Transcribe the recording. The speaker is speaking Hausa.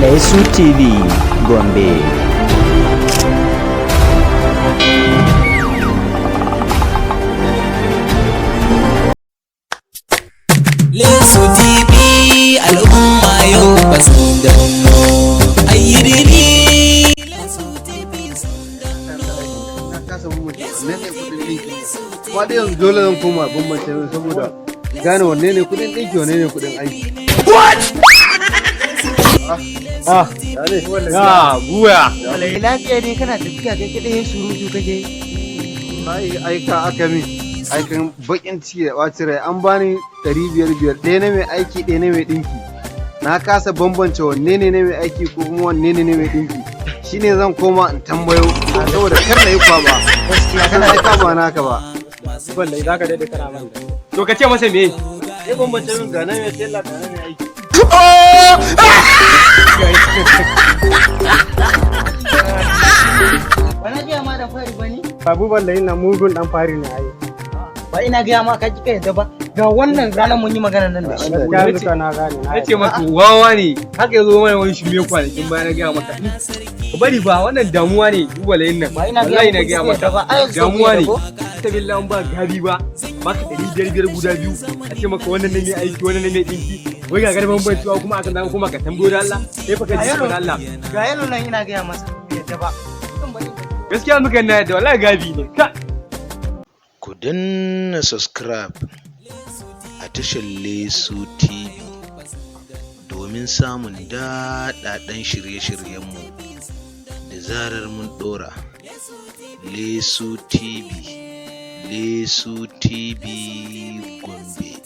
Lesu TV Gombe. Lesu TV, al'umma yau ba sun danno ayyiriri. Lesu TV sun danno. Na kasa bambance wanne ne kudin ɗinki, kuma dai yanzu dole zan koma bambance ne saboda gane wanne ne kudin ɗinki, wanne ne kudin aiki. Ah, ya ne? Ya buya. Lafiya dai? Kana tafiya kai kaɗai, surutu kake. Ai aika aka min aikan bakin ciki da ɓacin rai. An bani 500 500, ɗaya na mai aiki, ɗaya na mai ɗinki. Na kasa bambance wanne ne na mai aiki ko kuma wanne ne na mai ɗinki. Shine zan koma in tambayo saboda kar na yi kwaba. Gaskiya. Kana aika ba naka ba. Wallahi zaka dade kana ban. To ka ce masa me? Sai bambance min, ga na mai tela, ga na mai aiki. Ba na gaya ma da fari ba ne? Babu, wallahi na mugun dan fari ne ai. Ba ina gaya ma ka ki ka yadda ba. Ga wannan ranar mun yi magana nan da shi. Gaskiya yanzu na gane na. Ce maka wawa ne. Haka yazo mana wani shirme kwanakin baya, na gaya maka. Ka bari ba wannan damuwa ne walayin nan. Ba ina gaya Wallahi na muku gaya kuka maka. yadda ba. Ai yanzu kun Damuwa yadda ne. ko? Ta billahi ba gabi ba. Baka 500 500 guda biyu. A ce maka wannan ne mai aiki, wannan ne mai dinki. Wai ga garban bantuwa kuma aka dawo kuma ka tambayo da Allah. Sai fa ka ji da Allah. Ga yalo nan, ina gaya masa bai yadda ba. Zan bari ka. Gaskiya muka na yadda, wallahi gabi ne. Ka Ku danna subscribe a tashar Lesu TV domin samun daɗaɗɗen shirye-shiryenmu da zarar mun ɗora. Lesu TV, Lesu TV Gombe.